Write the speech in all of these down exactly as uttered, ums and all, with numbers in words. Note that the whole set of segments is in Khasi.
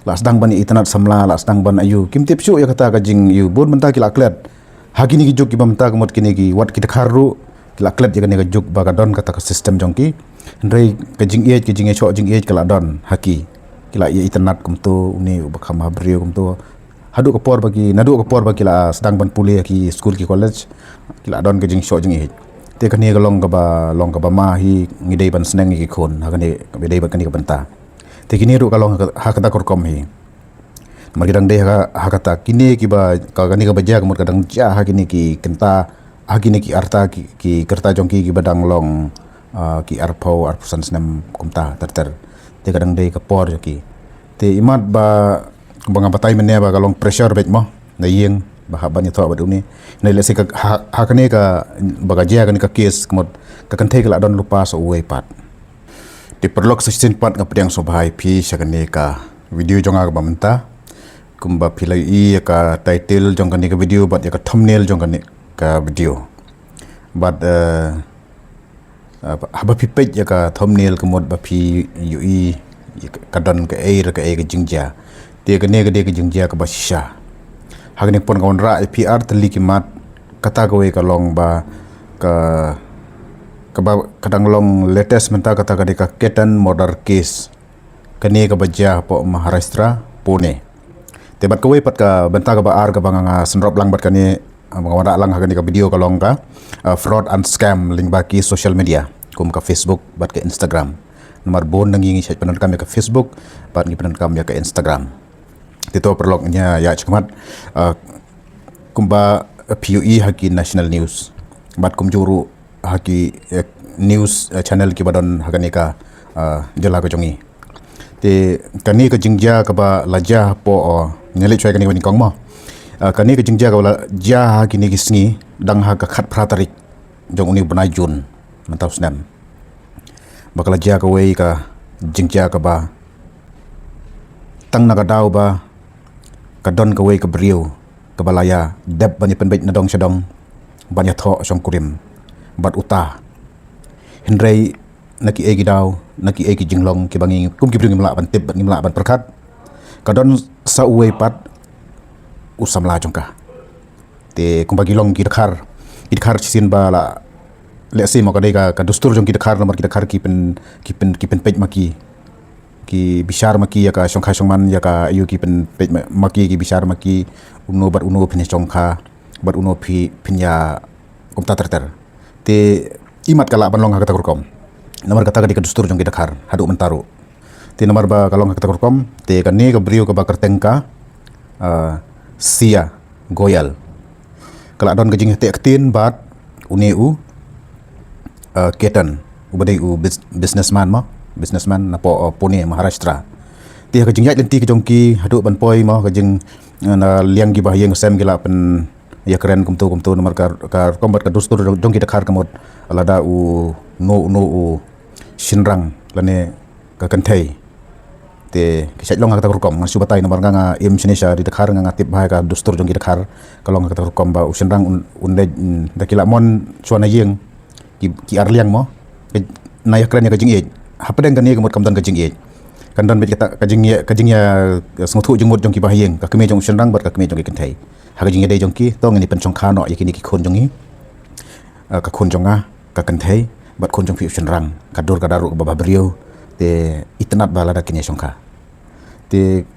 la sdang ban ïa itynnad samla, la sdang ban ïa u, kim tip shuh ïa kata ka jing ïa u, bun mynta ki la klet. Ha kine ki juk kiba mynta ka mut kine ki wat ki dkhar ruh ki la klet ïa kane ka juk ba ka don kata ka system jong ki. Hynrei ka jingïeit, ka jingïashoh jingïeit ka la don ha ki. Ki la ïa itynnad kumto, une uba kham ha briew kumto. Haduh ka por ba ki, naduh ka por ba ki la sdang ban pule ha ki skul ki college, ki la don ka jingshoh jingïeit. Te kane ka long kaba, long kaba ma hi, ngi dei ban sneng ïa ki khun ha kane, kaba dei ba kane ka bynta. Te kine ruh ka long ha ka, ha kata ka rukom hi. Namar ki dang dei ha, ha kata kine kiba, ka, kane kaba jia ka mut ka dang jia ha kine ki kynta, ha kine ki arta ki, ki kyrta jong ki kiba dang long, ah, ki arphew, arphew san snem kumta ter ter. Te ka dang dei ka por jong ki. Te imat ba, ba nga batai mynne ba ka long pressure beit mo na ïing ba hap ban ïathoh bad une. Hynrei lehse ka, ha, ha kane ka, ba ka jia kane ka case ka mut ka kynthei ka la don lypa sa uwei pat. Te paralok, sa shisien pat nga pdiang sngewbha ïa phi sha kane ka video jong nga kaba mynta. Kumba phi la ïohi ïa ka title jong kane ka video bad ïa ka thumbnail jong kane ka video. Bad, eh, eh, haba phi peit ïa ka thumbnail ka mut ba phi ïohi ïa ka, ka don kaei re kaei ka jingjia. Te kane ka dei ka jingjia kaba shisha. Ha kane ka por nga wanrah ïa phi ar tylli ki mat, kata kawei ka long ba ka, kaba, ka dang long latest mynta kata ka dei ka Ketan murder case. Kane kaba jia hapoh Maharashtra, Pune. Te bad kawei pat ka bynta kaba ar kaba nga, nga synrop lang bad kane, ah, nga wanrah lang ha kane ka video ka long ka, ah, fraud and scam lyngba ki social media, kum ka Facebook bad ka Instagram. Namar bun na ngi ngi shait pyndonkam ïa ka Facebook bad ngi pyndonkam ïa ka Instagram. Te to paralok, ngin ïa, ïa shakhmat, ah, kumba phi ïohi ha ki national news bad kumjuh ruh ha ki, eh, news, eh, channel kiba don ha kane ka, ah, jylla ka jong ngi. Te kane ka jingjia kaba la jia hapoh, oh, ngin leit shuwa ïa kane kaba nyngkong mo. Ah, kane ka jingjia kaba la jia ha kine ki sngi, dang ha ka khatphra tarik jong une u bnai June mynta u snem, ba ka la jia kawei ka jingjia kaba tang na ka daw ba ka don kawei ka briew kaba la ïa dep ban ïa pynbeit na dong sha dong ban ïathoh shongkurim bad uta. Hynrei na kiei ki daw, na kiei ki jinglong kiba ngi kum ki briew ngim lah ban tip bad ngim lah ban pyrkhat, ka don sa uwei pat u samla jong ka. Te kumba ki long ki dkhar, ki dkhar shisien ba la, lehse mo ka dei ka, ka dustur jong ki dkhar, namar ki dkhar ki pyn, ki pyn, ki pynpeit ma ki, ki bishar ma ki ïa ka shongkha shongman, ïa ka ïa ki pynpeit ma, ma ki, ki bishar ma ki, uno bad uno phin ïa shongkha bad uno phi, phin ïa kumta ter ter. Te imat ka lah ban long ha kata ka rukom. Namar kata ka dei ka dustur jong ki dkhar haduh mynta ruh. Te namar ba ka long ha kata ka rukom, te kane ka briew kaba kyrteng ka, ah, Sia Goyal, ka la don ka jingïateh ktien bad une u, ah, Ketan, uba dei u bus-, businessman mo, businessman napoh, ah, Pune, Maharashtra. Te ha ka jingïaid lynti ka jong ki haduh ban poi mo, ka jing, ah, na liang kiba ha ïing sem ki la pyn ïakren kumto kumto, namar ka, ka rukom bad ka dustur jong, jong ki dkhar ka mut lada uno uno u shynrang lane ka kynthei, te ki shait long ha kata ka rukom. Ngan shu batai namar nga, nga im shane sha ri dkhar, nga, nga tip bha ïa ka dustur jong ki dkhar. Ka long ha kata ka rukom ba u shynrang un, un leit, mm, da ki la mon shuwa na ïing, ki, ki ar liang mo, ki, na ïakren ïa ka jingïeit. Hapdeng kane ka mut kam don ka jingïeit, kan don beit kata ka jingïa, ka jingïa, eh, sngewthuh jingmut jong kiba ha ïing, ka kmie jong u shynrang bad ka kmie jong ki kynthei. Ha ka jingïadei jong ki, to ngin ïa pynshongkha noh ïa kine ki khun jong ngi, eh, ka khun jong nga, ka kynthei, bad khun jong phi u shynrang. Ka dur ka daru kaba bhabriew, te itynnad ba lada kin ïa shongkha. Te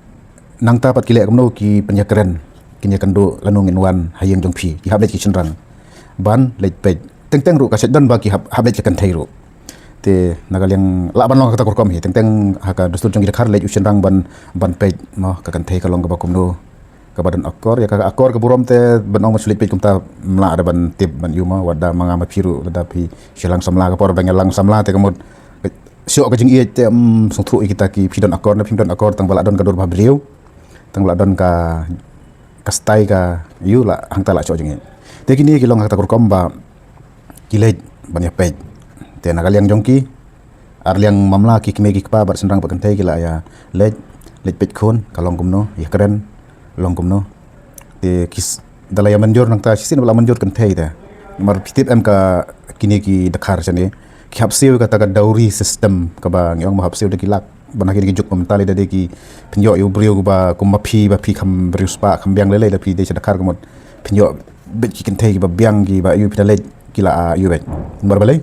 nangta pat ki leh kumno, ki pynïakren, kin ïakynduh lano ngin wan ha ïing jong phi, ki hap leit ki shynrang ban leit peit. Teng teng ruh ka shait don ba ki hap, hap leit ka kynthei ruh. Te na ka liang lah ban long ha kata ka rukom hi, teng teng ha ka dustur jong ki dkhar leit u shynrang ban, ban peit mo ka kynthei ka long kaba kumno, kaba don akor, ïa ka akor ka burom te ban ong ban shu leit peit kumta ym lah re ban tip ban ïohi mo, wat da ma nga ma phi ruh, lada phi shu lang samla, ka por ba ngi lang samla te ka mut shoh ka jingïeit te, mm, sngewthuh ïa kita ki, phi don akor ne phim don akor, tang ba la don ka dur bhabriew, tang ba la don ka, ka style ka ïa u, la hangta la shoh jingïeit. Te kine ki long ha kata ka rukom ba ki leit ban ïa peit. Te na ka liang jong ki, ar liang mamla, ki kmie ki kpa bad shynrang bad kynthei, ki la ïa leit, leit peit khun ka long kumno, ïakren long kumno. Te ki s-, da la ïa mynjur nangta, shisien ba la mynjur kynthei te. Namar phi tip em ka, kine ki dkhar shane ki hap siew kata ka dowry system, kaba ngi ong ba hap siew da ki lak. ban ha kine ki juk ba mynta lei da dei ki pynïoh ïa u briew ba kum ma phi ba phi kham briew spah kham biang lei lei da phi dei sha Dkhar ka mut pynïoh beit ki kynthei kiba biang kiba ïu phi da leit ki la ah, ïu beit. Namar balei?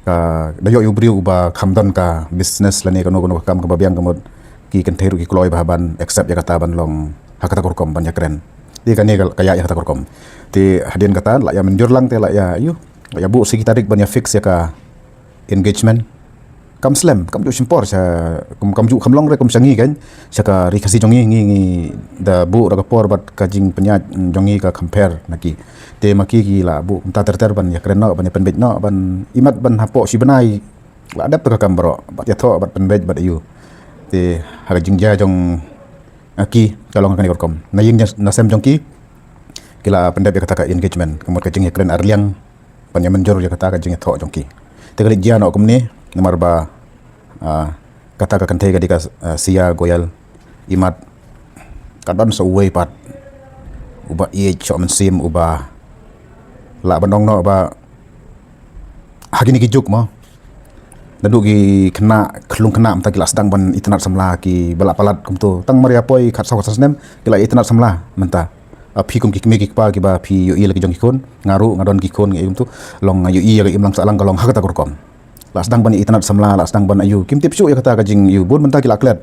Ka da ïoh ïa u briew uba kham don ka business lane kano kano ka kam kaba biang ka mut ki kynthei ruh ki kloi ba ban accept ïa kata ban long ha kata ka rukom ban ïakren. Te kane ka ïa ïa kata ka rukom. Te hadien kata la ïa mynjur lang te la ïa ïu la ïa buh sa ki tarik ban ïa fix ïa ka engagement. Kam slem, kam ju shim por sha kam kam ju kham long re kum sha ngi kan sha ka ri Khasi jong ngi ngi ngi da buh da ka por bad ka jingpynïaid jong ngi ka compare na ki. Te ma ki ki la buh kumta ter ter ban ïakren noh ban ïa pynbeit noh ban imat ban hapoh shi bnai la dep ka kam baroh bad ïathoh bad pynbeit bad ïu. Te ha ka jingjia jong ki ka long kane ka rukom na ïing na sem jong ki ki la pyndep ïa kata ka engagement ka mut ka jingïakren ar liang ban ïa mynjur ïa kata ka jingïathoh jong ki. Te ka leit jia noh kumne namar ba ah, kata ka kynthei ka dei ka ah, Sia Goyal imat ka don sa uwei pat uba ïeit shoh mynsiem uba lah ban ong noh ba ha kine ki juk mo. Naduh ki khynnah khlung khynnah mynta ki la sdang ban itynnad samla kiba la palat kumto tang mar ïa poi khatsaw khatsan snem ki la itynnad samla mynta. Ah, phi kum ki kmie ki kpa kiba phi ïohi la ki jong ki khun nga ruh nga don ki khun nga ïohi kumto long nga ïohi ïa ka imlang sahlang ka long ha kata ka rukom. La sdang ban itynnad samla la sdang ban ïu kim tip shuh ïa kata ka jingïu bun mynta ki la klet.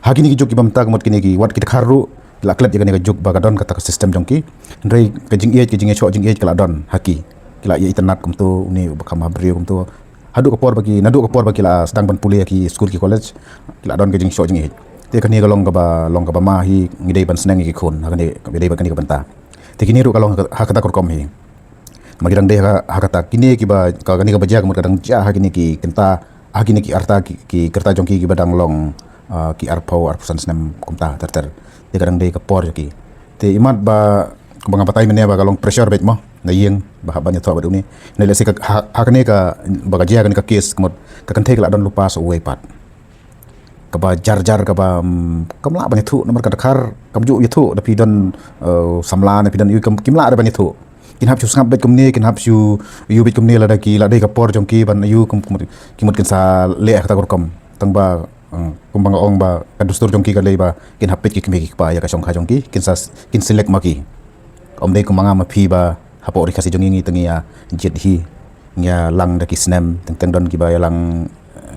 Ha kine ki juk kiba mynta ka mut kine ki wat ki Dkhar ruh ki la klet ïa kane ka juk ba ka don kata ka system jong ki. Hynrei ka jingïeit ka jingïashoh jingïeit ka la don ha ki ki la ïa itynnad kumto une uba kham ha briew kumto. Haduh ka por ba ki naduh ka por ba ki la sdang ban pule ïa ki skul ki college ki la don ka jingshoh jingïeit. Te kane ka long kaba long kaba ma hi ngi dei ban sneng ïa ki khun ha kane ka dei ba kane ka bynta. Te kine ruh ka long ha kata ka rukom hi. Ma ki dang dei ha kata kine kiba ka kane kaba jia ka mut ka dang jia ha kine ki kynta ha kine ki arta ki kyrta jong ki kiba dang long ah, ki arphew arphew san snem kumta ter ter. Te ka dang dei ka por jong ki. Te imat ba ba nga batai mynne ba ka long pressure beit mo na ïing ba hap ban ïathoh bad une. Ne lehse ka ha kane ka ba ka jia kane ka case ka mut ka kynthei ka la don lypa sa uwei pat. Kaba jar jar kaba kam lah ban ïathuh namar ka Dkhar kam ju ïathuh da phi don samla ne phi don ïu kim lah da ban ïathuh. Kin hap shu sngap beit kumne kin hap shu ïu beit kumne lada ki la dei ka por jong ki ban ïu ki mut kin sa leh kata ka rukom. Tang ba kumba nga ong ba ka dustur jong ki ka lei ba kin hap peit ki kmie ki kpa ïa ka shongkha jong ki kin sa kin select ma ki. Ym dei kumba nga ma phi ba hapoh ri Khasi jong ngi ngi tang ïa jied hi. Ngi ïa lang da ki snem teng teng don kiba ïa lang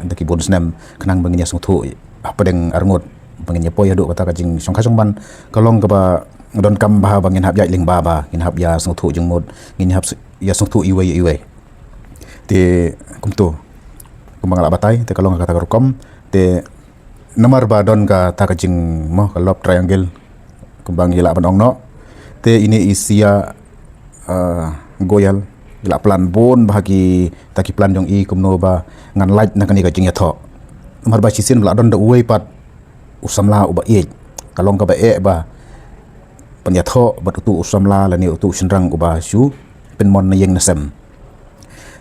da ki bun snem khnang ba ngin ïa sngewthuh hapdeng arngut ba ngin ïa poi haduh kata ka jingshongkha shongman ka long kaba donkam bha ba ngin hap ïaid lyngba ba ngin hap ïa sngewthuh jingmut ngin hap ïa sngewthuh iwei ïa iwei. Te kumto kumba nga la batai te ka long kata ka rukom te namar ba don kata ka jingmo ka love triangle kumba ngi lah ban ong noh. Te ine i Sia Goyal ki la plan bun ba ha kita ki plan jong i kumno ba ngan lait na kane ka jingïathoh. Namar ba shisien ba la don da uwei pat u samla uba ïeit ka long kaba eh ba pynïathoh bad utu u samla lane utu u shynrang uba shu pynmon na ïing na sem.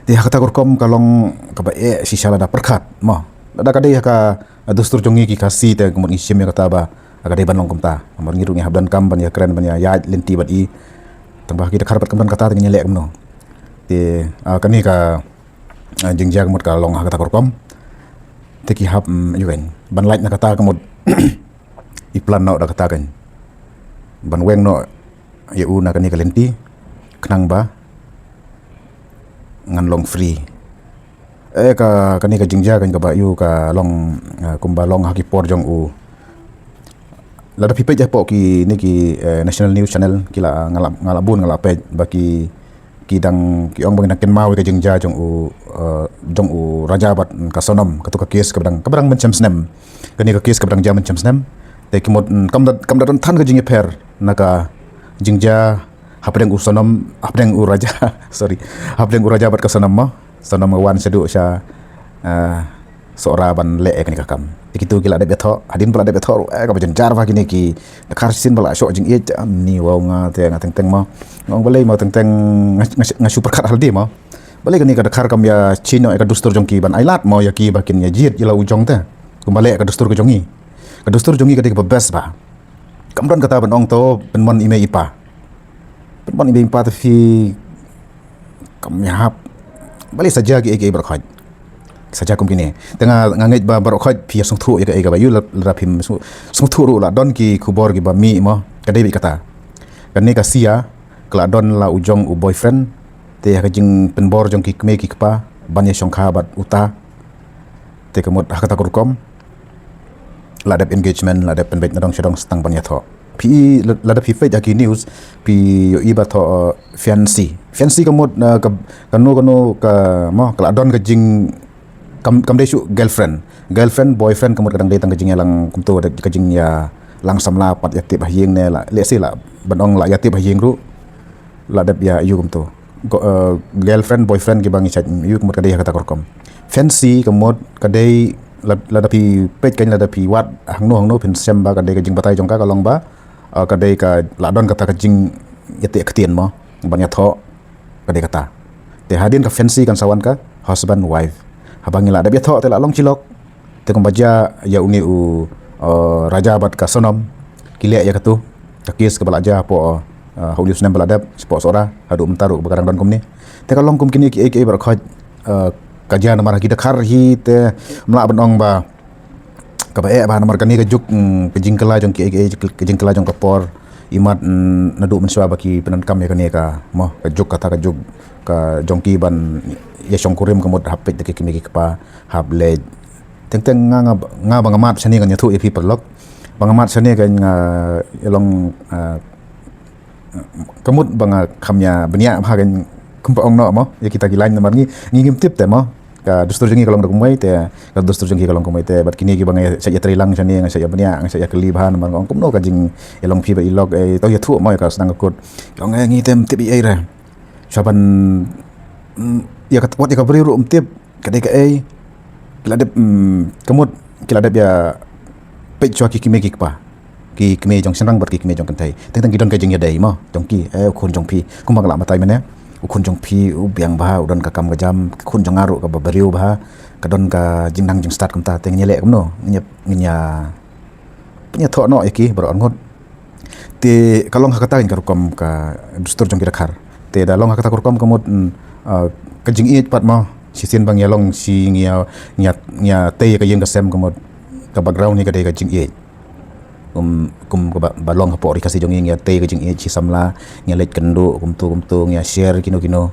Te ha kata ka rukom ka long kaba eh shisha lada pyrkhat mo lada ka dei ha ka dustur jong ngi ki Khasi te ka mut ngi shim ïa kata ba ka dei ban long kumta. Namar ngi ruh ngi hap donkam ban ïakren ban ïaid lynti bad i. Tang ba ha ki Dkhar pat kam don kata te ngin ïaleh kumno. Te kane ka jingjia ka mut ka long ha kata ka rukom. Te ki hap ïu kan ban lait na kata ka mut i plan noh da kata kan ban weng noh ïa u na kane ka lynti khnang ba ngan long free. Eh ka kane ka jingjia kan kaba ïu ka long kumba long ha ki por jong u. Lada phi peit hapoh kine ki national news channel ki la nga la bun nga la peit ba ki ki dang ki ong ba ngi dang kynmaw ïa ka jingjia jong u jong u Raja bad ka Sonam katu ka case kaba dang kaba dang mynshem snem. Kane ka case kaba dang jia mynshem snem te ki mut kam da kam da don than ka jingïapher na ka jingjia hapdeng u Sonam hapdeng u Raja sorry hapdeng u Raja bad ka Sonam mo. Sonam nga wan shaduh sha Sohra ban leh ïa kane ka kam. Te kitu ki la dep ïathoh hadien ba la dep ïathoh ruh eh kaba jynjar ba kine ki Dkhar shisien ba la shoh jingïeit ni wow nga te nga teng teng mo. Nga ong balei mo teng teng nga shu pyrkhat halde mo. Balei kane ka Dkhar kam ïa chino ïa ka dustur jong ki ban ai lad mo ïa ki ba kin ïa jied ïa la u jong te. Kumba leh ka dustur ka jong ngi ka dustur jong ngi ka dei kaba best ba. Kam don kata ban ong to pynmon i mei i pa. Pynmon i mei i pa te phi kam ïahap. Balei sa jia ki ei ki ei baroh khoit. Sa jia kum kine. Te nga, nga ngeit ba baroh khoit phi ïa sngewthuh ïa kaei kaba ïoh, lada phim sngewthuh ruh la don ki khubor kiba mih mo. Ka dei beit kata. Kane ka Sia ka la don la u jong u boyfriend. Te ha ka jingpynbor jong ki kmie ki kpa ban ïa shongkha bad uta, te ka mut ha kata ka rukom la dep engagement, la dep pynbeit na dong sha dong tang ban ïathoh. Phi, lada phi peit ha ki news, phi ïohi ba thoh, uh, fiancé. Fiancé ka mut, uh, ka, kano kano ka, mo, ka la don ka jing, kam, kam dei shuh girlfriend. Girlfriend, boyfriend ka mut ka dang dei tang ka jingïalang kumto, ka jingïalang samla pat ïatip ha ïing ne la, lehse la ban ong la ïatip ha ïing ruh. La dep ïa ïoh kumto. Girlfriend, boyfriend kiba ngi shait ïoh ka mut ka dei ha kata ka rukom. Fiancé ka mut ka dei, lada phi peit kan, lada phi wad hangno hangno phin shem ba ka dei ka jingbatai jong ka ka long ba, uh, ka dei ka la don kata ka jingïateh ktien mo, ban ïathoh, ka dei kata. Te hadien ka fiancé kan sa wan ka husband wife. Haba ngi la dep ïathoh te la long shi lok. Te kumba jia ïa une u, uh, Raja bad ka Sonam, ki leh ïa katu ka kes kaba la jia hapoh, uh, ha une u snem ba la dep, shapoh Sohra, haduh mynta ruh ba ka dang don kumne. Te ka long kum kine kiei kiei baroh khoit, uh, ka jia namar ha ki dkhar hi te ym lah ban ong ba kaba eh bha namar kane ka juk, mm, ka jingkylla jong kiei kiei, ka jingkylla jong ka por. Imat, mm, naduh mynshuwa ba ki pyndonkam ïa kane ka, mo, ka juk, kata ka juk ka jong ki ban ïa shongkurim ka mut hap peit da ki kmie ki kpa, hap leit. Teng teng nga, nga, nga ba nga mad shane ngan ïathuh ïa phi paralok. Ba nga mad shane kan nga ïa long, ah, ka mut ba nga kham ïa bniah bha kan, kumba ong noh mo, ïa kita ki line namar ngi, ngi ngim tip te mo. Ka dustur jong ngi ka long da kumwei te, ka dustur jong ki ka long kumwei te, bad kine kiba nga shait ïa trei lang shane, nga shait ïa bniah, nga shait ïa kylli bha namar nga ong kumno ka jingïalong phi bad i lok, eh, to ïathuh mo ïa ka sdang ka kut. Ong, eh, ngi te ym tip ei ei re. Shuwa ban, mm, ïa ka, wat ïa ka briew ruh ym tip ka dei kaei. Ki la dep, mm, ka mut ki la dep ïa peit shuwa ki kmie ki kpa, ki kmie jong shynrang bad ki kmie jong kynthei. Teng teng ki don ka jingïadei mo jong ki, eh, u khun jong phi, kumba nga la batai mynne, u khun jong phi u biang bha, u don ka kam ka jam, u khun jong nga ruh kaba briew bha, ka don ka jingnang jingstad kumta, te ngin ïaleh kumno, ngin ïa, ngin ïa pynïathoh noh ïa ki baroh arngut. Te ka long ha kata ka rukom ka dustur jong ki dkhar. Te da long ha kata ka rukom ka mut, mm, ah, ka jingïeit pat mo, shisien ba ngi ïa long shi, ngi ïa, ngi ïa, ngi ïa tei ïa ka ïing ka sem ka mut, ka background hi ka dei ka jingïeit. Um, kum kaba, ba long hapoh ri Khasi jong ngi, ngi ïa tei ka jingïeit shi samla, ngi ïa leit kynduh kumto kumto, ngi ïa share kino kino,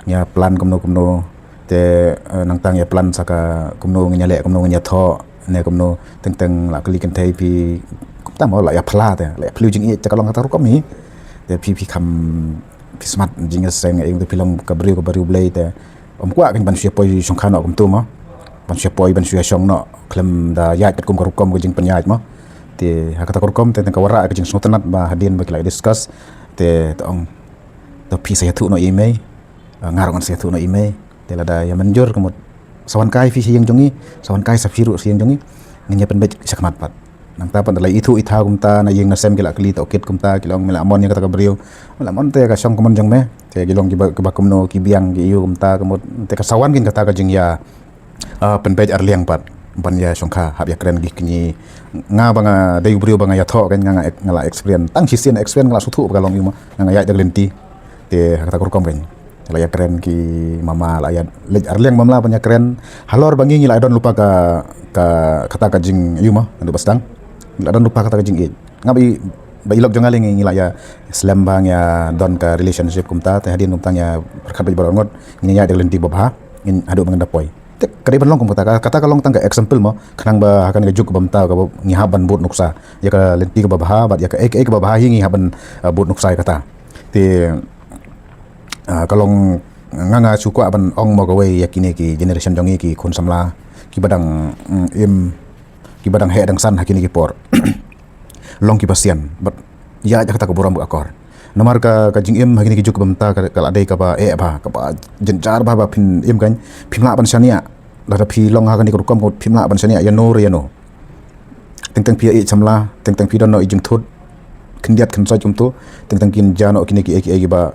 ngi ïa plan kumno kumno. Te, eh, nangta ngi ïa plan sa ka kumno ngin ïa leh, kumno ngin ïa thoh ne kumno. Teng teng la kylli kynthei phi, kumta mo, la ïa phla te, la ïa phylliew jingïeit, te ka long kata ka rukom hi. Te phi, phi kham, phi smat jingïaseng, ïa te phi long ka briew, ka briew Blei te ym kwah kan ban shu ïa poi shongkha noh kumto mo. Ban shu ïa poi, ban shu ïa shong noh khlem da ïaid katkum ka rukom ka jingpynïaid mo. Te ha kata ka rukom te, te ka wanrah ka jingsngewtynnat ba hadien ba ki la discuss, te, te ong, to phi sa ïathuh noh ïa i mei, ah, nga ruh ngan sa ïathuh noh ïa i mei. Te lada ïa mynjur ka mut, sa wan kai phi sha ïing jong ngi, sa wan kai sa phi ruh sha ïing jong ngi, ngin ïa pynbeit shakhmat pat. Nangta pat da la ithuh ithaw kumta, na ïing na sem ki la kylli tohkit kumta, ki la ong me la mon ïa kata ka briew, me la mon te ka shong ka mon jong me. Te ki long kiba, kiba kumno, ki biang ki ïoh kumta ka mut, te ka sa wan kin kata ka jingïa, ah, pynbeit arliang pat ban ïa shongkha, hap ïa kren ki kñi. Nga ba nga dei u briew ba nga ïathoh kan, nga, nga ek-, nga la experience, tang shisien experience nga la sngewthuh ba ka long ïa ma, nga, nga ïaid da ka lynti. Te ha kata ka rukom kan la ïa kren ki mama, la ïa leit arliang bamla ban ïa kren. Halor ba ngi, ngi la don lypa ka, ka, kata ka jing, ïa ma, naduh ba sdang ngi la don lypa kata ka jingïeit. Nga ba i, ba i lok jong nga lei ngi, ngi la ïa slem bha, ngi ïa don ka relationship kumta, te hadien kumta ngi ïa pyrkhat beit baroh arngut, ngi ïaid da ka lynti ba bha, ngin haduh ba ngin da poi. Te ka dei ban long kum kata, ka, kata ka long tang ka example mo, khnang ba ha kane ka juk kaba mynta kaba ngi hap ban bud nuksa ïa ka lynti kaba bha, bad ïa kaei kaei kaba bha hi ngi hap ban, uh, bud nuksa ïa kata. Te, uh, ka long, nga, nga shu kwah ban ong mo kawei ïa kine ki generation jong ngi ki khun samla kiba dang, mm, im, kiba dang heh dang san ha kine ki por. Long kiba sian bad ïaid ha kata ka burom ka akor. Namar ka, ka jingim ha kine ki juk kaba mynta ka, ka la dei kaba eh bha, kaba jynjar bha, ba phin im kan, phim lah ban shaniah. Lada phi long ha kane ka rukom ka mut phim lah ban shaniah ïano re ïano. Teng teng phi ïa ïeit samla, teng teng phi don noh i jingthut khyndiat khynsoit kumto, teng teng kin jia noh kine kiei kiei kiba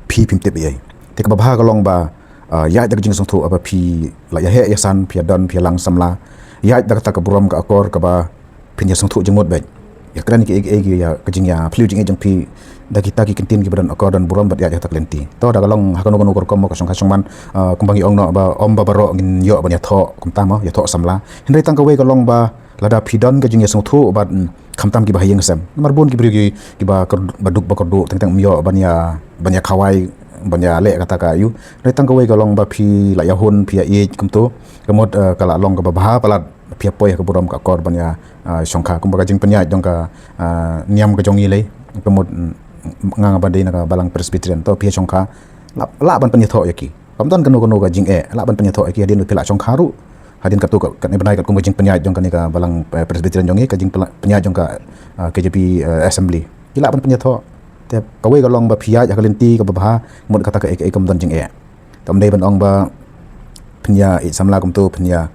phi phim tip ei ei. Te kaba bha ka long ba, ah, ïaid da ka jingsngewthuh, haba phi la ïa heh ïa san, phi ïa don, phi ïa lang samla, ïaid da kata ka burom ka akor kaba phin ïa sngewthuh jingmut beit. Ïa kren kiei kiei, ïa ka jingïa phylliew jingïeit jong phi, da kita ki kyntien kiba don akor don burom bad ïaid ha kata ka lynti. To da ka long ha kano kano ka rukom mo ka shongkha shongman, ah, kumba ngi ong noh ba ym ba baroh ngin ïoh ban ïathoh kumta mo, ïathoh samla. Hynrei tang kawei ka long ba lada phi don ka jingïasngewthuh bad, mm, khamtam kiba ha ïing sem. Namar bun ki briew ki, kiba kyrd-, ba duk ba kyrduh teng teng ym ïoh ban ïa, ban ïa khawai, ban ïa leh kata ka ïu. Hynrei tang kawei ka long ba phi la ïahun, phi ïa ïeit kumto. Ka mut, eh, ka la long kaba bha palat phi ïa poi ha ka burom ka akor ban ïa, ah, shongkha kumba ka jingpynïaid jong ka, ah, niam ka jong ngi lei. Ka mut, mm, nga nga ba dei na ka balang Presbyterian to phi ïa shongkha. Lah, lah ban pynïathoh ïa ki. Kam don kano kano ka jingeh, lah ban pynïathoh ïa ki hadien ba phi la shongkha ruh. Hadien katto ka, katne bnai katkum ka jingpynïaid jong kane ka balang, eh, Presbyterian jong ngi, ka jingpynïaid jong ka, ah, K J P, eh, Assembly. Ki lah ban pynïathoh. Te kawei ka long ba phi ïaid ha ka lynti kaba bha, mut kata kaei kaei kam don jingeh. Te ym dei ban ong ba phin ïa ïeit samla kumto, phin ïa,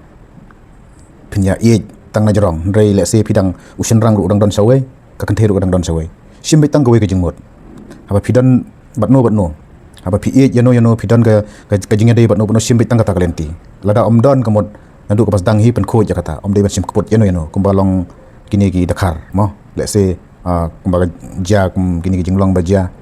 phin ïa ïeit tang na jrong. Hynrei lehse phi dang, u shynrang ruh u dang don shawei, ka kynthei ruh ka dang don shawei. Shim beit tang kawei ka jingmut. Haba phi don bad no bad no, haba phi ïeit ïa no ïa no, phi don ka, ka, ka jingïadei bad no bad no, shim beit tang kata ka lynti. Lada ym don ka mut, naduh kaba sdang hi pynkhuid ïa kata, ym dei ban shim kput ïa no ïa no kumba long kine ki dkhar mo. Lehse, ah, kumba ka jia, kum kine ki jinglong ba jia.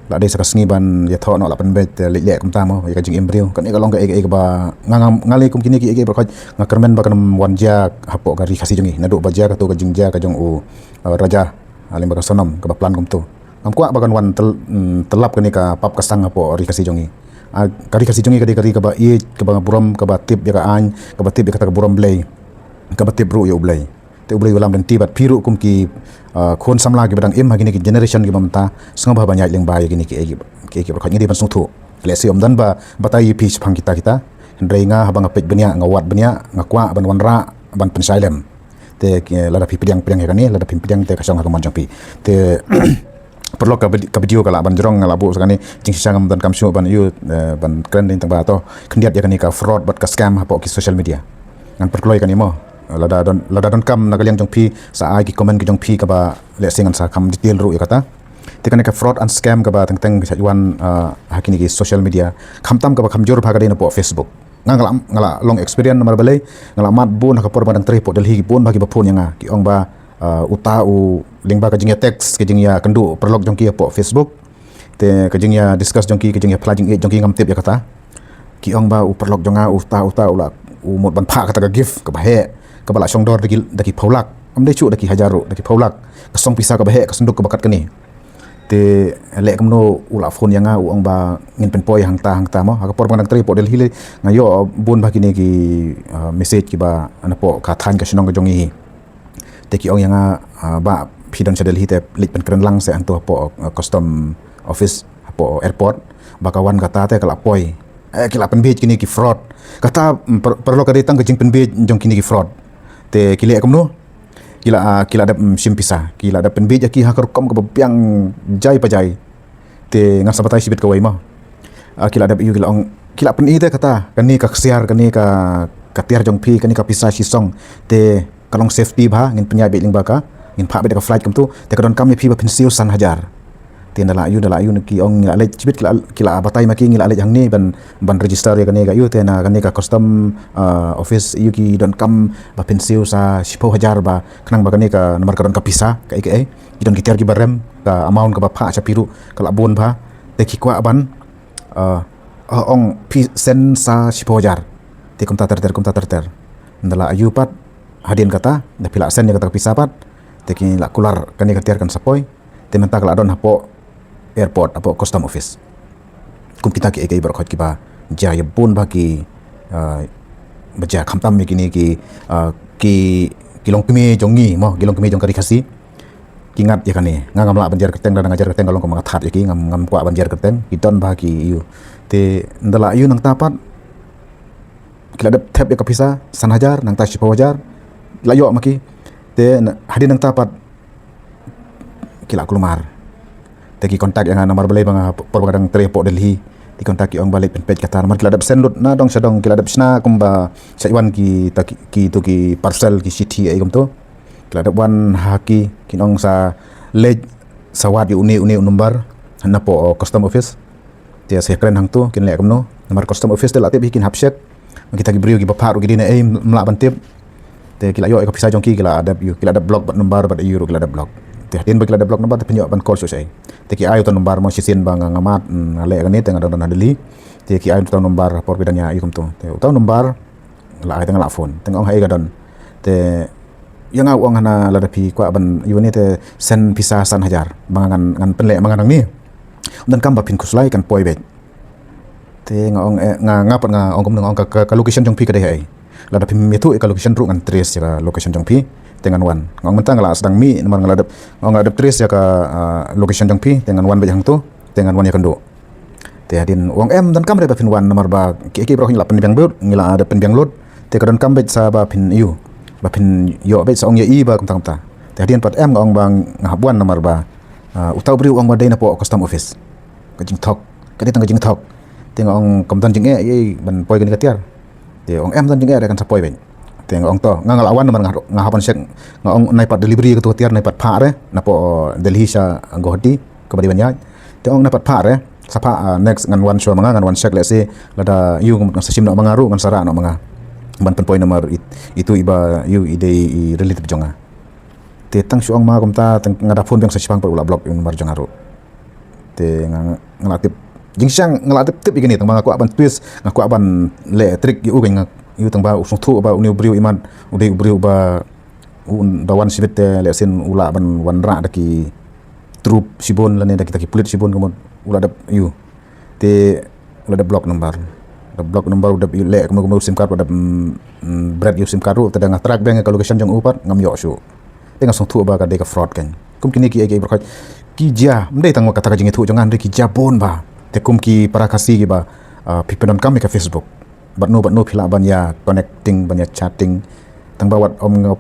La dei sa ka sngi ban ïathoh noh, la pynbeit, eh, leit leh kumta mo ïa ka jingim briew. Kane ka long kaei kaei kaba nga, nga, nga lei kum kine kiei kiei baroh khoit nga kyrmen ba kan ym wan jia hapoh ka Ri Khasi jong ngi. Naduh ba jia kato ka jingjia ka jong u, eh, Raja, ah, lyngba ka Sonom kaba plan kumto. Ngam kwah ba kan wan tyl-, mm, tyllap kane ka pap ka sang hapoh Ri Khasi jong ngi. Ah, ka Ri Khasi jong ngi ka dei ka ri kaba ïeit, kaba burom, kaba tip ïa ka aiñ, kaba tip ïa kata ka burom Blei, kaba tip ruh ïa U Blei. Te U Blei u lam lynti bad phi ruh kum ki, ah, khun samla kiba dang im ha kine ki generation kiba mynta, sngewbha ban ïaid lyngba ïa kine kiei kiei baroh khoit. Ngi dei ban sngewthuh. Lehse ym don ba batai ïa phi shaphang kita kita. Hynrei nga haba nga peit bniah, nga wad bniah, nga kwah ban wanrah, ban pynshai lem. Te, eh, lada phi pdiang pdiang ïa kane, lada phi pdiang te ka shong ha ka mon jong phi. Te paralok, ka vid-, ka video ka lah ban jrong, nga lah buh sa kane, jingshisha ngam donkam shuh ban ïoh, eh, ban kren dei tang ba to khyndiat ïa kane ka fraud bad ka scam hapoh ki social media. Ngan pynkloi kane mo. Lada don, lada donkam na ka liang jong phi, sa ai ki comment ki jong phi kaba lehse ngan sa kham detail ruh ïa kata. Te kane ka fraud and scam kaba teng teng ka shait wan, eh, ha kine ki social media. Khamtam kaba kham jur bha ka dei napoh Facebook. Nga, nga la, nga la long experience namar balei, nga la mad bun ha ka por ba nga dang trei hapoh Delhi, bun bha kiba phone ïa nga, ki ong ba, ah, uta u lyngba ka jingïa text, ka jingïakynduh paralok jong ki hapoh Facebook. Te ka jingïa discuss jong ki, ka jingïa phla jingïeit jong ki ngam tip ïa kata. Ki ong ba u paralok jong nga uta, uta u la, u mut ban phah kata ka gift kaba heh, kaba la shongdor da ki, da ki phew lak. Ym dei shuh da ki hajar ruh, da ki phew lak. Ka song pisa kaba heh, ka synduk kaba kat kane. Te leh kumno u la phone ïa nga u ong ba ngin pynpoi hangta hangta mo. Ha ka por ba nga dang trei hapoh Delhi lei, nga ïoh bun bha kine ki, ah, message kiba napoh ka thaiñ ka shnong ka jong ngi hi. Te ki ong ïa nga, ah, ba phi don sha Delhi te leit pynkren lang seh hangto hapoh, ah, custom office hapoh airport. Ba ka wan kata te ka la poi. Eh, ki la pynbiej kine ki fraud. Kata, mm, par-, paralok ka dei tang ka jingpynbiej jong kine ki fraud. Te ki leh kumno? Ki la, ah, ki la dep, mm, shim pisa. Ki la dep pynbiej ïa ki ha ka rukom kaba biang jai pa jai. Te ngan sa batai shibit kawei mo. Ah, ki la dep ïoh, ki la ong, ki la pyni te kata, kane ka ksiar, kane ka, ka tiar jong phi, kane ka pisa shi song. Te ka long safety bha, ngin pynïaid beit lyngba ka, ngin phah beit da ka flight kumto. Te ka donkam ïa phi ba phin siew san hajar. Te nda la ïoh, nda la ïoh, ki ong ngi la leit shibit, ki la, ki la batai ma ki, ngi la leit hangne ban, ban register ïa kane ka ïoh, te na kane ka custom, ah, office ïoh ki donkam ba phin siew sa shiphew hajar ba, khnang ba kane ka namar ka don ka pisa, kaei kaei. Ki don ki tiar kiba rem, ka amount kaba phah sha phi ruh ka la bun bha. Te ki kwah ban, ah, ah, ong phi send sa shiphew hajar. Te kumta ter ter, kumta ter ter. Nda la ïoh pat, hadien kata, da phi la send ïa kata ka pisa pat. Te ki la kular kane ka tiar kan sa poi. Te mynta ka la don hapoh airport, hapoh custom office. Kum kita kiei kiei baroh khoit kiba jia ïa bun bha ki, ah, ba jia khamtam ïa kine ki, ah, ki, ki longkmie jong ngi mo, ki longkmie jong ka Ri Khasi. Ki ngat ïa kane. Nga ngam lah ban jer kyrteng, lada nga jer kyrteng ka long kumba nga thad ïa ki, ngam, ngam kwah ban jer kyrteng. Ki don bha ki ïoh. Te nda la ïoh nangta pat, ki la dep thep ïa ka pisa san hajar, nangta shiphew hajar. La ïoh ma ki. Te na, hadien nangta pat ki la kulmar. Te ki contact ïa nga namar balei ba nga por ba nga dang trei hapoh Delhi. Ki contact, ki ong ba leit pynpeit kata namar ki la dep send lut na dong sha dong, ki la dep shna kumba shait wan kita ki, kito ki parcel, ki shithi ei kumto. Ki la dep wan ha ki, kin ong sa leit sa wad ïa une une u number napoh custom office. Te sa ïakren hangto, kin leh kumno. Namar custom office te la tip hi kin hap check. Kita ki briew kiba phah ruh ki dei na ei, ym lah ban tip. Te ki la ïoh ïa ka pisa jong ki, ki la dep ïoh, ki la dep block bad number bad ïoh ruh ki la dep block. Te hadien ba ki la dep block number te phin ïoh ban call shuh shaei. Te ki ai uta number mo, shisien ba nga nga mad, mm, nga leh kane te nga dang don ha Delhi. Te ki ai uta number por ba dang ïa ïoh kumto. Te uta number la ai te nga la phone. Te nga ong haei ka don. Te ïa nga u ong hana lada phi kwah ban ïoh ne te send pisa san hajar. Ba nga ngan, ngan pynleh ma nga nangne. Ym donkam ba phin khuslai, kan poi beit. Te nga ong, eh, nga, nga pat nga ong kumne, nga ong ka, ka, ka location jong phi ka dei haei. Lada phim ïathuh ïa ka location ruh ngan trace ïa ka location jong phi. Te ngan wan. Nga ong mynta nga la sdang mih namar nga la dep, nga ong nga la dep trace ïa ka, ah, location jong phi. Te ngan wan beit hangto. Te ngan wan ïakynduh. Te hadien u ong em, donkam re ba phin wan namar ba kiei kiei baroh ngi la pynbiang lut, ngi la dep pynbiang lut. Te ka donkam beit sa ba phin ïoh, ba phin ïoh beit sa ong ïa i ba kumta kumta. Te hadien pat em nga ong ba nga hap wan namar ba, ah, uta u briew u ong ba dei napoh custom office. Ka jingthok, ka dei tang ka jingthok. Te nga ong kam don jingeh ei ban poi kane ka tiar. Te ong em, don jingeh re, kan sa poi beit. Te nga ong to, nga nga la wan namar nga, nga hap ban check. Nga ong nai pat delivery kato ka tiar nai pat phah re napoh Delhi sha Guwahati kaba dei ban ïaid. Te ong nai pat phah re, sa phah, ah, next ngan wan shuwa ma nga, ngan wan check lehse lada ïoh ngan sa shim noh ma nga ruh, ngan sa rah noh ma nga ban pynpoi namar it-, itu iba ïoh i dei i relative jong nga. Te tang shu ong ma kumta, tang nga da phone biang sa shipang pat u la block ïa u number jong nga ruh. Te nga, nga, nga la tip. Jingshisha nga la tip tip ïa kane tang ba nga kwah ban twist, nga kwah ban leh trick ïa u, kan nga ïa u tang ba u sngewthuh ba une u briew imat u dei u briew ba u da wan shibit te lehse u lah ban wanrah da ki troop shibun lane da kita ki pulit shibun ka mut u la dep ïa u. Te u la dep block number. Da block number u dep leh kumno kumno u sim card u la dep, mm, mm, bret ïa u sim card ruh, te da nga track biang ïa ka location jong u pat ngam ïoh shuh. Te nga sngewthuh ba ka dei ka fraud kan. Kum kine kiei kiei baroh ki jia, ym dei tang kata ka jingïathuh jong nga, hynrei ki jia bun ba. Te kum ki para Khasi kiba, ah, phi pyndonkam ïa ka Facebook. Bad no bad no phi lah ban ïa connecting, ban ïa chatting. Tang ba wat ym ngop,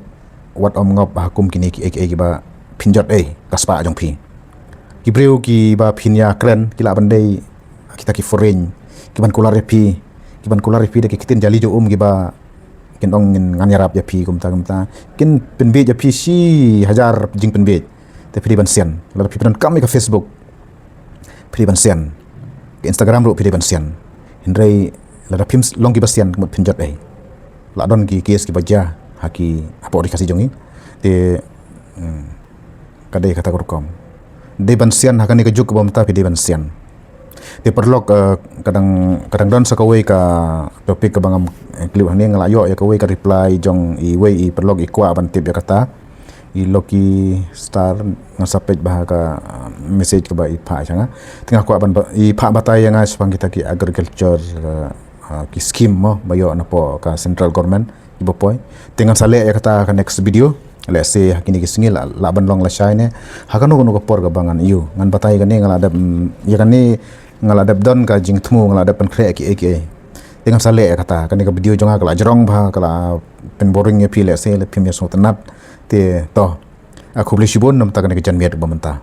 wat ym ngop ha kum kine kiei kiei kiba phin jot ei ka spah jong phi. Ki briew kiba phin ïa kren ki lah ban dei kita ki foreign, kiban kular ïa phi, kiban kular ïa phi da ki ktien jali jong um kiba kin ong ngin ngan ïarap ïa phi kumta kumta. Kin pynbiej ïa phi shi hajar jingpynbiej. Te phi dei ban sian. Lada phi pyndonkam ïa ka Facebook, phi dei ban sian. Ka Instagram ruh phi dei ban sian. Hynrei lada phim long kiba sian ka mut phin jot ei. La don ki case kiba jia ha ki hapoh ri Khasi jong ngi. Te, hmm, ka dei kata ka rukom. Dei ban sian ha kane ka juk kaba mynta phi dei ban sian. Te paralok, eh, ka dang, ka dang don sa kawei ka topic kaba ngam, eh, include hangne, nga la ïoh ïa kawei ka reply jong iwei i paralok i kwah ban tip ïa kata. I Lucky Star, ngan sa peit bha ka, eh, message kaba i phah sha nga. Te nga kwah ban ba, i phah batai ïa nga shaphang kita ki agriculture, eh, ah, ki scheme mo ba ïoh napoh ka central government kiba poi. Te ngan sa leh ïa kata ha ka next video. Lehse ha kine ki sngi lah, lah ban long lashai ne ha kano kano ka por kaba ngan ïoh, ngan batai kane, nga la dep, mm, ïa kane nga la dep don ka jingthmu, nga la dep pynkhreh kiei kiei. Te ngan sa leh ïa kata, kane ka video jong nga ka la jrong bha, ka la pynboring ïa phi lehse, lada phim ïa sngewtynnat. Te to, ah, khublei shibun namar kane ka janmiet ba mynta.